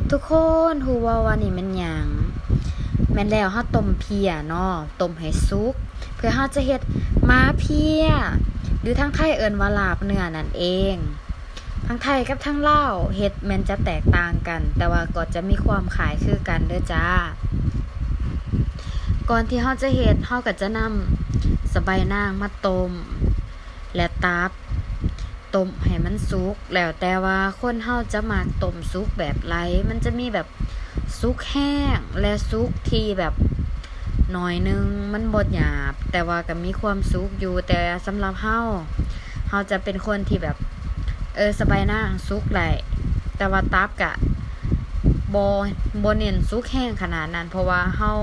ທຸກຄົນຮູ້ບໍ່ວ່ານີ້ແມ່ນຫຍັງ? ແມ່ນແລ້ວ, ເຮົາຕົ້ມເພຍເນາະ, ຕົ້ມໃຫ້ສຸກ ເພື່ອເຮົາຈະເຮັດໝາເພຍ ຫຼືທາງໄທເອີ້ນວ່າລາບເນື້ອນັ້ນເອງ. ທາງໄທກັບທາງລາວເຮັດແມ່ນຈະແຕກຕ່າງກັນ, ແຕ່ວ່າກໍຈະມີຄວາມຄ້າຍຄືກັນເດີ້ຈ້າ. ກ່ອນທີ່ເຮົາຈະເຮັດ, ເຮົາກໍຈະນຳສະບາຍນາງມາຕົ້ມ ແລະ ຕັບ ຕົ້ມໃຫ້ມັນສຸກ, ແລ້ວແຕ່ວ່າຄົນເຮົາຈະມັກຕົ້ມສຸກແບບໃດ. ມັນຈະມີແບບສຸກແຮງ ແລະ ສຸກທີ່ແບບໜ້ອຍໜຶ່ງ, ມັນບໍ່ຫຍາບ ແຕ່ວ່າກໍມີຄວາມສຸກຢູ່. ແຕ່ສຳລັບເຮົາ, ເຮົາຈະເປັນຄົນທີ່ແບບ ເອີ ສະບາຍນາງສຸກໄດ້, ແຕ່ວ່າຕັບກະບໍ່ ບໍ່ເນັ້ນສຸກແຮງຂະໜາດນັ້ນ, ເພາະວ່າເຮົາ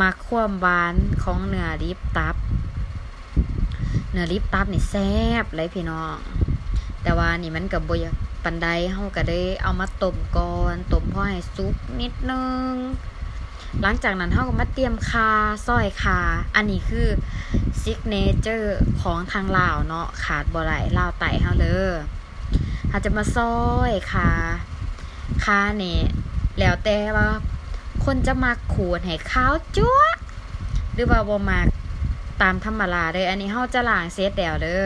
ມັກຄວາມຫວານຂອງເນື້ອດິບຕັບ. ເນື້ອດິບຕັບນີ້ແຊບເລີຍພີ່ນ້ອງ, ແຕ່ວ່ານີ້ມັນກໍບໍ່ຢາກປານໃດ, ເຮົາກໍເລີຍເອົາມາຕົ້ມກ່ອນ, ຕົ້ມພໍໃຫ້ສຸກນິດໜຶ່ງ. ຫຼັງຈາກນັ້ນເຮົາກໍມາຕຽມຂ່າ, ຊອຍຂ່າ. ອັນນີ້ຄື signature ຂອງທາງລາວເນາະ, ຂາດບໍ່ໄດ້, ລາວໃຕ້ເຮົາເລີຍ. ເຮົາຈະມາຊອຍຂ່າ, ຂ່ານີ້ແລ້ວແຕ່ວ່າຄົນຈະມັກຂູດໃຫ້ຂາວຈັ້ວ ຫຼືວ່າບໍ່ມັກ, ຕາມທຳມະດາເດີ້. ອັນນີ້ເຮົາຈະລ້າງເສັດແລ້ວເດີ້,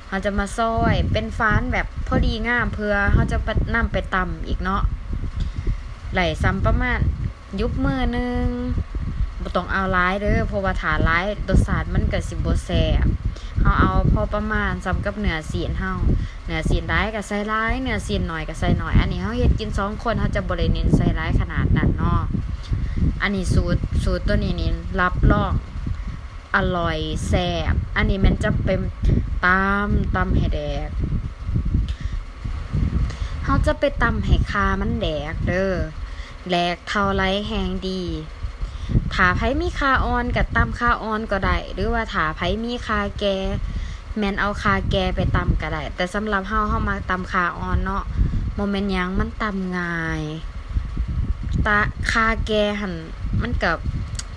ເຮົາຈະມາຊອຍເປັນຝານແບບພໍດີງາມ ເພື່ອເຮົາຈະໄປ ນຳໄປຕຳອີກເນາະ. ໄດ້ສ່ຳປະມານ ຢຸບມືໜຶ່ງ, ບໍ່ຕ້ອງເອົາຫຼາຍເດີ້, ເພາະວ່າຖ້າຫຼາຍລົດຊາດມັນກໍຊິບໍ່ແຊບ. ເຮົາເອົາພໍປະມານສ່ຳກັບເນື້ອຊີ້ນເຮົາ, ເນື້ອຊີ້ນຫຼາຍກໍໃສ່ຫຼາຍ, ເນື້ອຊີ້ນໜ້ອຍກໍໃສ່ໜ້ອຍ. ອັນນີ້ເຮົາເຮັດກິນສອງຄົນ, ເຮົາຈະບໍ່ໄດ້ເນັ້ນໃສ່ຫຼາຍຂະໜາດນັ້ນເນາະ. ອັນນີ້ສູດ ສູດຕົວນີ້ນີ້ ຮັບຮອງ ອະລ່ອຍແຊບ. ອັນນີ້ແມ່ນຈະໄປຕຳ ຕຳໃຫ້ແດກ. ເຮົາຈະໄປຕຳໃຫ້ຂ່າມັນແດກເດີ້, ແດກເທົ່າໃດແຮ່ງດີ. ຖ້າໃຜມີຂ່າອ່ອນກໍຕຳຂ່າອ່ອນກໍໄດ້, ຫຼືວ່າຖ້າໃຜມີຂ່າແກ່ ແມ່ນເອົາຂ່າແກ່ໄປຕຳກໍໄດ້. ແຕ່ສຳລັບເຮົາ, ເຮົາມັກຕຳຂ່າອ່ອນເນາະ, ບໍ່ແມ່ນຫຍັງ, ມັນຕຳງ່າຍ. ຕາ ຂ່າແກ່ຫັ້ນ ມັນກໍ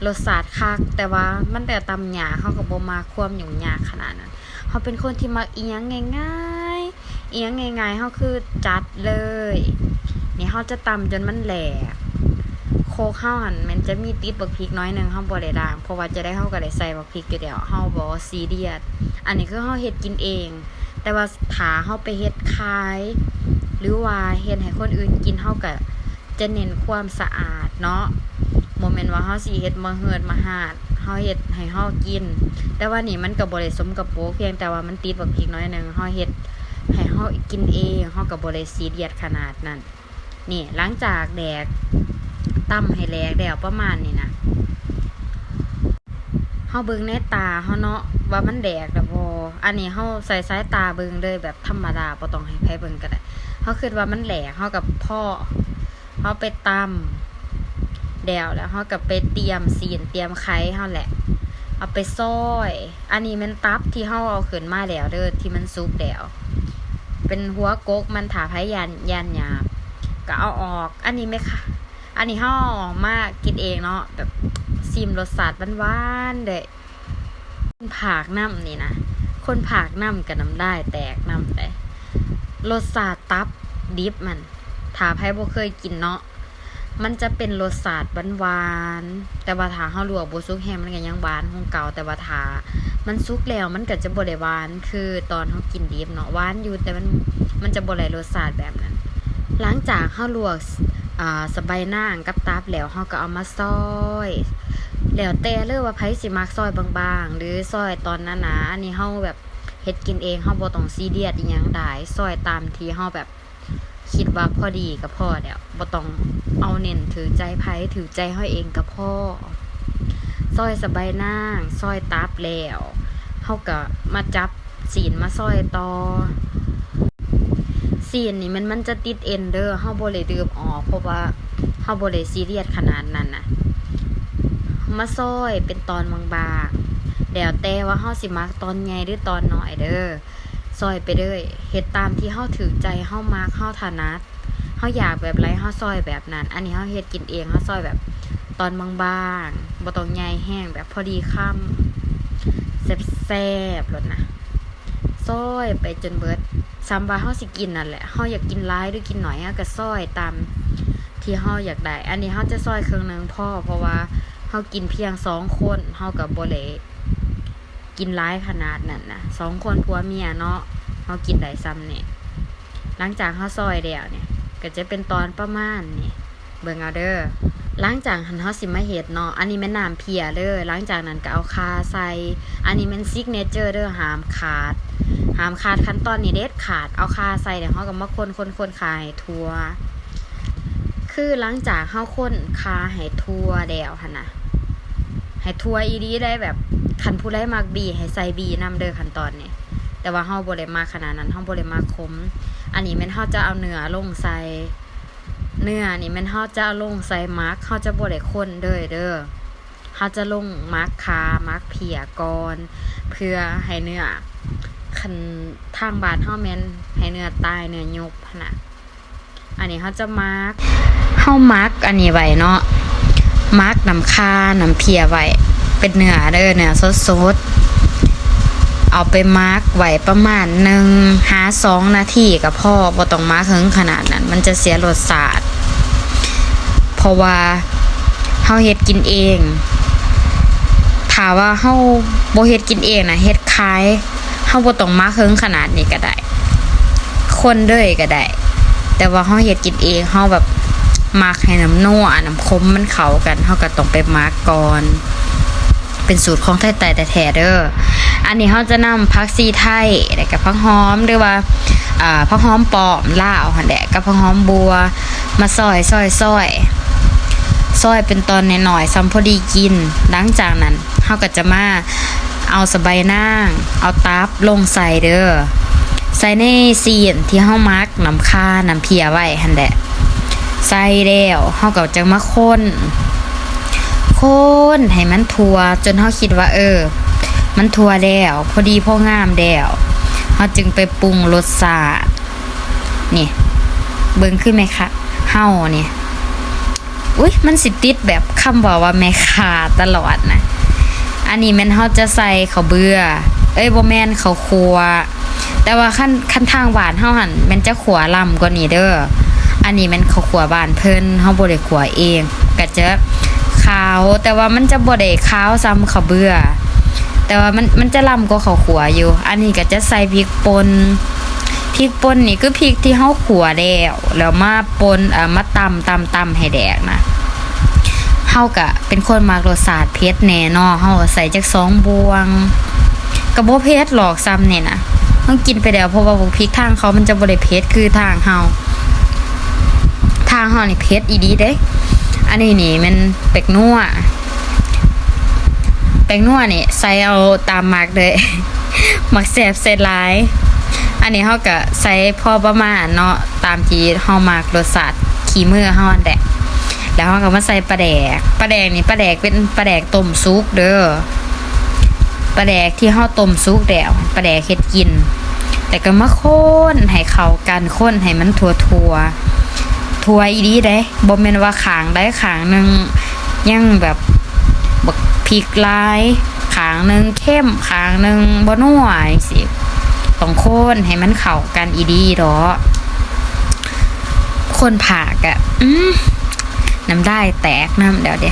ລົດຊາດຄັກ, ແຕ່ວ່າມັນກໍຕຳຍາກ, ເຮົາກໍບໍ່ມັກຄວາມຫຍຸ້ງຍາກຂະໜາດນັ້ນ. ເຮົາເປັນຄົນທີ່ມັກອີ່ຫຍັງງ່າຍໆ, ອີ່ຫຍັງງ່າຍໆ ເຮົາຄືຈັດເລີຍ. ນີ້ເຮົາຈະຕຳຈົນມັນແຫຼກ. ໂຄກເຮົາຫັ້ນແມ່ນຈະມີຕິດບັກພິກໜ້ອຍໜຶ່ງ, ເຮົາບໍ່ໄດ້ລ້າງ, ເພາະວ່າຈະໄດ້ເຮົາກໍໄດ້ໃສ່ບັກພິກຢູ່ແລ້ວ, ເຮົາບໍ່ຊີຣຽສ. ອັນນີ້ຄືເຮົາເຮັດກິນເອງ, ແຕ່ວ່າຖ້າເຮົາໄປເຮັດຂາຍ ຫຼືວ່າເຮັດໃຫ້ຄົນອື່ນກິນ, ເຮົາກໍ ຈະເນັ້ນຄວາມສະອາດເນາະ, ບໍ່ແມ່ນວ່າເຮົາຊິເຮັດມະເຫີດມະຫາດ, ເຮົາເຮັດໃຫ້ເຮົາກິນ. ແຕ່ວ່ານີ້ມັນກໍບໍ່ໄດ້ສົກກະປົກ, ພຽງແຕ່ວ່າມັນຕິດບັກພິກໜ້ອຍໜຶ່ງ, ເຮົາເຮັດໃຫ້ເຮົາກິນເອງ, ເຮົາກໍບໍ່ໄດ້ຊີຣຽສຂະໜາດນັ້ນ. ນີ້ ຫຼັງຈາກແດກ, ຕຳໃຫ້ແຫຼກແລ້ວປະມານນີ້ນະ, ເຮົາເບິ່ງໃນຕາເຮົາເນາະ ວ່າມັນແດກແລ້ວບໍ່. ອັນນີ້ເຮົາໃຊ້ສາຍຕາເບິ່ງເລີຍ ແບບທຳມະດາ, ບໍ່ຕ້ອງໃຫ້ໃຜເບິ່ງກໍໄດ້. ເຮົາຄິດວ່າມັນແຫຼກ ເຮົາກໍພໍ, ເຮົາໄປຕຳແລ້ວ ແລ້ວເຮົາກໍໄປຕຽມຊີ້ນ ຕຽມໄຂ່ເຮົາແຫຼະ ເອົາໄປຊອຍ. ອັນນີ້ແມ່ນຕັບທີ່ເຮົາເອົາຂຶ້ນມາແລ້ວເດີ້ ທີ່ມັນສຸກແລ້ວ, ເປັນຫົວກົກມັນ. ຖ້າໃຜຢ້ານ, ຢ້ານຫຍາບ ກໍເອົາອອກ. ອັນນີ້ແມ່ ອັນນີ້ເຮົາເອົາອອກມາກິນເອງເນາະ, ແບບຊີມລົດຊາດຫວານໆເດີ້. ຄົນພາກນຳນີ້ນະ, ຄົນພາກນຳກໍນ້ຳລາຍແຕກນຳເດ້. ລົດຊາດຕັບດິບມັນ, ຖ້າໃຜບໍ່ເຄີຍກິນເນາະ, ມັນຈະເປັນລົດຊາດຫວານໆ, ແຕ່ວ່າຖ້າເຮົາລວກບໍ່ສຸກແຮງ ມັນກໍຍັງຫວານຄືເກົ່າ, ແຕ່ວ່າຖ້າມັນສຸກແລ້ວ ມັນກໍຈະບໍ່ໄດ້ຫວານຄືຕອນເຮົາກິນດິບເນາະ. ຫວານຢູ່ ແຕ່ມັນ, ມັນຈະບໍ່ໄດ້ລົດຊາດແບບນັ້ນ. ຫຼັງຈາກເຮົາລວກ ອ່າ ສະບາຍນາງກັບຕັບແລ້ວ ເຮົາກໍເອົາມາຊອຍ, ແລ້ວແຕ່ເລີຍວ່າໃຜຊິມັກຊອຍບາງໆ ຫຼື ຊອຍຕອນໜາໆ. ອັນນີ້ເຮົາແບບເຮັດກິນເອງ, ເຮົາບໍ່ຕ້ອງຊີຣຽສອີ່ຫຍັງຫຼາຍ, ຊອຍຕາມທີ່ເຮົາແບບຄິດວ່າພໍດີກໍພໍແລ້ວ, ບໍ່ຕ້ອງເອົາເນັ້ນຖືກໃຈໃຜ, ຖືກໃຈເຮົາເອງກໍພໍ. ຊອຍສະບາຍນາງ, ຊອຍຕັບແລ້ວ ເຮົາກໍມາຈັບ ຊີ້ນມາຊອຍຕໍ່. ຊີ້ນນີ້ມັນ, ມັນຈະຕິດເອັນເດີ້, ເຮົາບໍ່ໄດ້ດຶງອອກ ເພາະວ່າເຮົາບໍ່ໄດ້ຊີຣຽສຂະໜາດນັ້ນນະ. ມາຊອຍເປັນຕອນບາງໆ, ແລ້ວແຕ່ວ່າເຮົາຊິມັກຕອນໃຫຍ່ ຫຼື ຕອນນ້ອຍເດີ້. ຊອຍໄປເລີຍ, ເຮັດຕາມທີ່ເຮົາຖືກໃຈ, ເຮົາມັກ, ເຮົາຖະໜັດ. ເຮົາຢາກແບບໃດ ເຮົາຊອຍແບບນັ້ນ. ອັນນີ້ເຮົາເຮັດກິນເອງ, ເຮົາຊອຍແບບຕອນບາງໆ, ບໍ່ຕ້ອງໃຫຍ່ແຮງ, ແບບພໍດີຄຳ, ແຊບໆໂລດນະ. ຊອຍໄປຈົນເບິດ, ສ່ຳວ່າເຮົາຊິກິນນັ້ນແຫຼະ. ເຮົາຢາກກິນຫຼາຍ ຫຼື ກິນໜ້ອຍ, ເຮົາກໍຊອຍຕາມ ທີ່ເຮົາຢາກໄດ້. ອັນນີ້ເຮົາຈະຊອຍເຄິ່ງໜຶ່ງພໍ ເພາະວ່າເຮົາກິນພຽງສອງຄົນ ເຮົາກໍບໍ່ໄດ້ກິນຫຼາຍຂະໜາດນັ້ນນະ ສອງຄົນຜົວເມຍເນາະ ເຮົາກິນໄດ້ສ່ຳນີ້. ຫຼັງຈາກເຮົາຊອຍແລ້ວນີ້ ກໍຈະເປັນຕອນປະມານນີ້ ເບິ່ງເອົາເດີ. ຫຼັງຈາກຫັ້ນເຮົາຊິມາເຮັດເນາະ ອັນນີ້ແມ່ນນ້ຳເພຍເດີ. ຫຼັງຈາກນັ້ນກໍເອົາຂ່າໃສ່ ອັນນີ້ແມ່ນ signature ເດີ ຫ້າມຂາດ ຫ້າມຂາດຂັ້ນຕອນນີ້ເດັດຂາດ. ເອົາຂ່າໃສ່ແລ້ວເຮົາກໍມາຄົນໆໆ ຂ່າໃຫ້ທົ່ວ. ຄືຫຼັງຈາກເຮົາຄົນຂ່າໃຫ້ທົ່ວແລ້ວຫັ້ນນະ ໃຫ້ທົ່ວອີ່ຫຼີເລີຍ ແບບຄັນຜູ້ໃດມັກບີໃຫ້ໃສ່ບີນຳເດີຂັ້ນຕອນນີ້ ແຕ່ວ່າເຮົາບໍ່ໄດ້ມັກຂະໜາດນັ້ນ ເຮົາບໍ່ໄດ້ມັກຂົມ. ອັນນີ້ແມ່ນເຮົາຈະເອົາເນື້ອລົງໃສ່ ເນື້ອນີ້ແມ່ນເຮົາຈະລົງໃສ່ໝັກ ເຮົາຈະບໍ່ໄດ້ຄົນເລີຍເດີ. ເຮົາຈະລົງໝັກຂ່າ ໝັກເພຍກ່ອນ ເພື່ອໃຫ້ເນື້ອ ຄັນທາງບ້ານເຮົາແມ່ນໃຫ້ເນື້ອຕາຍ ເນື້ອຫຍຸບຫັ້ນນະ. ອັນນີ້ເຮົາຈະໝັກ ເຮົາໝັກອັນນີ້ໄວ້ເນາະ ໝັກນ້ຳຂ່າ ນ້ຳເພຍໄວ້ ເປັນເນື້ອເດີ ເນື້ອສົດໆ ເອົາໄປໝັກໄວ້ປະມານໜຶ່ງຫາສອງນາທີກໍພໍ ບໍ່ຕ້ອງໝັກເຫິງຂະໜາດນັ້ນ ມັນຈະເສຍລົດຊາດ ເພາະວ່າເຮົາເຮັດກິນເອງ. ຖ້າວ່າເຮົາບໍ່ເຮັດກິນເອງນະ ເຮັດຂາຍ ເຮົາບໍ່ຕ້ອງໝັກເຫິງຂະໜາດນີ້ກໍໄດ້ ຄົນເລີຍກໍໄດ້ ແຕ່ວ່າເຮົາເຮັດກິນເອງ ເຮົາແບບມັກໃຫ້ນ້ຳນົວ ນ້ຳຂົມມັນເຂົ້າກັນ ເຮົາກໍຕ້ອງໄປໝັກກ່ອນ ເປັນສູດຂອງໄທໆແທ້ໆເດີ. ອັນນີ້ເຮົາຈະນຳຜັກຊີໄທ ແລ້ວກໍຜັກຫອມ ຫຼືວ່າ ເອີ ຜັກຫອມປ້ອມລາວຫັ້ນແຫຼະ ກັບຜັກຫອມບົ່ວ ມາຊອຍໆໆ ຊອຍເປັນຕອນນ້ອຍໆ ສ່ຳພໍດີກິນ. ຫຼັງຈາກນັ້ນ ເຮົາກໍຈະມາເອົາສະໄບນາງ ເອົາຕັບລົງໃສ່ເດີ ໃສ່ໃນຊີ້ນທີ່ເຮົາໝັກນ້ຳຂ່ານ້ຳເພຍໄວ້ຫັ້ນແຫຼະ. ໃສ່ແລ້ວເຮົາກໍຈະມາຄົນ ຄົນໃຫ້ມັນທົ່ວ ຈົນເຮົາຄິດວ່າ ເອີ ມັນທົ່ວແລ້ວ ພໍດີພໍງາມແລ້ວ ເຮົາຈຶ່ງໄປປຸງລົດຊາດ. ນີ້ ເບິ່ງຄືແມ່ຄ້າເຮົານີ້ ອຸ້ຍ ມັນຊິຕິດແບບຄຳເວົ້າວ່າແມ່ຄ້າຕະຫຼອດນະ. ອັນນີ້ແມ່ນເຮົາຈະໃສ່ເຂົ້າເບືອ ເອີຍ ບໍ່ແມ່ນ ເຂົ້າຂົ້ວ ແຕ່ວ່າຄັນ ຄັນທາງບ້ານເຮົາຫັ້ນແມ່ນຈະຂົ້ວລຳກວ່ານີ້ເດີ. ອັນນີ້ແມ່ນເຂົ້າຂົ້ວບ້ານເພິ່ນ ເຮົາບໍ່ໄດ້ຂົ້ວເອງ ກໍຈະຂາວ ແຕ່ວ່າມັນຈະບໍ່ໄດ້ຂາວສ່ຳເຂົ້າເບືອ ແຕ່ວ່າມັນ ມັນຈະລຳກວ່າເຂົ້າຂົ້ວຢູ່. ອັນນີ້ກໍຈະໃສ່ພິກປົ່ນ ພິກປົ່ນນີ້ຄືພິກທີ່ເຮົາຂົ້ວແລ້ວ ແລ້ວມາປົ່ນ ເອີ ມາຕຳ ຕຳ ຕຳໃຫ້ແດກນະ. ເຮົາກະເປັນຄົນມັກລົດຊາດເຜັດແດ່ເນາະ ເຮົາກໍໃສ່ຈັກສອງບ່ວງ ກໍບໍ່ເຜັດຫຼອກສ່ຳນີ້ນະ ເຮົາກິນໄປແລ້ວ ເພາະວ່າບັກພິກທາງເຂົາມັນຈະບໍ່ໄດ້ເຜັດຄືທາງເຮົາ ທາງເຮົານີ້ເຜັດອີ່ຫຼີເດ້. ອັນນີ້ນີ້ແມ່ນແປ້ງນົວ ແປ້ງນົວນີ້ໃສ່ເອົາຕາມມັກເລີຍ ມັກແຊບໃສ່ຫຼາຍ. ອັນນີ້ເຮົາກະໃສ່ພໍປະມານເນາະ ຕາມທີ່ເຮົາມັກ ລົດຊາດຂີ້ມືເຮົາຫັ້ນແຫຼະ. ແລ້ວເຮົາກໍມາໃສ່ປາແດກ ປາແດກນີ້ ປາແດກເປັນປາແດກຕົ້ມສຸກເດີ ປາແດກທີ່ເຮົາຕົ້ມສຸກແລ້ວ ປາແດກເຮັດກິນ. ແລ້ວກໍມາຄົນໃຫ້ເຂົ້າກັນ ຄົນໃຫ້ມັນທົ່ວໆ ທົ່ວອີ່ຫຼີເດ້ ບໍ່ແມ່ນວ່າຂ້າງໃດຂ້າງໜຶ່ງຍັງແບບ ບັກພິກຫຼາຍ ຂ້າງໜຶ່ງເຄັມ ຂ້າງໜຶ່ງບໍ່ນົວຈັ່ງຊີ້ ຕ້ອງຄົນໃຫ້ມັນເຂົ້າກັນອີ່ຫຼີເດາະ. ຄົນພາກະ ອືມ ນ້ຳລາຍແຕກນຳແລ້ວເດ້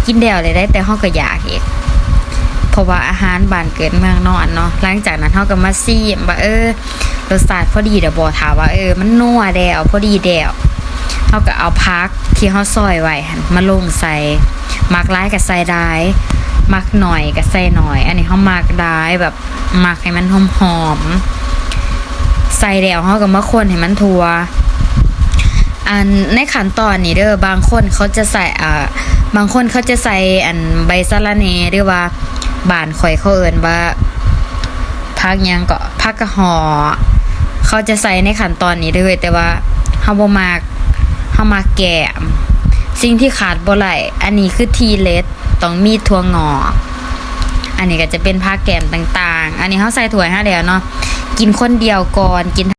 ກິນແລ້ວເດ້ ແຕ່ເຮົາກໍຢາກອີກ ເພາະວ່າອາຫານບ້ານເກີດເມືອງນອນເນາະ. ຫຼັງຈາກນັ້ນເຮົາກໍມາຊີມວ່າ ເອີ ລົດຊາດພໍດີແລ້ວບໍ່ ຖ້າວ່າ ເອີ ມັນນົວແລ້ວ ພໍດີແລ້ວ ເຮົາກໍເອົາຜັກທີ່ເຮົາຊອຍໄວ້ຫັ້ນມາລົງໃສ່ ມັກຫຼາຍກໍໃສ່ຫຼາຍ ມັກໜ້ອຍກໍໃສ່ໜ້ອຍ. ອັນນີ້ເຮົາມັກຫຼາຍ ແບບມັກໃຫ້ມັນຫອມໆ ໃສ່ແລ້ວເຮົາກໍມາຄົນໃຫ້ມັນທົ່ວ. ອັນ ໃນຂັ້ນຕອນນີ້ເດີ ບາງຄົນເຂົາຈະໃສ່ ເອີ ບາງຄົນເຂົາຈະໃສ່ ອັນ ໃບສະລະແໜ່ ຫຼືວ່າ ບ້ານຂ້ອຍເຂົາເອີ້ນວ່າ ຜັກຫຍັງເກາະ ຜັກກະເຫາະ ເຂົາຈະໃສ່ໃນຂັ້ນຕອນນີ້ເດີ ແຕ່ວ່າເຮົາບໍ່ມັກ ເຮົາມັກແກ້ມ. ສິ່ງທີ່ຂາດບໍ່ໄດ້ ອັນນີ້ຄືທີ່ເດັດ ຕ້ອງມີຖົ່ວງອກ. ອັນນີ້ກໍຈະເປັນຜັກແກ້ມຕ່າງໆ. ອັນນີ້ເຮົາໃສ່ຖ້ວຍເຮົາແລ້ວເນາະ ກິນຄົນດຽວກ່ອນ ກິນ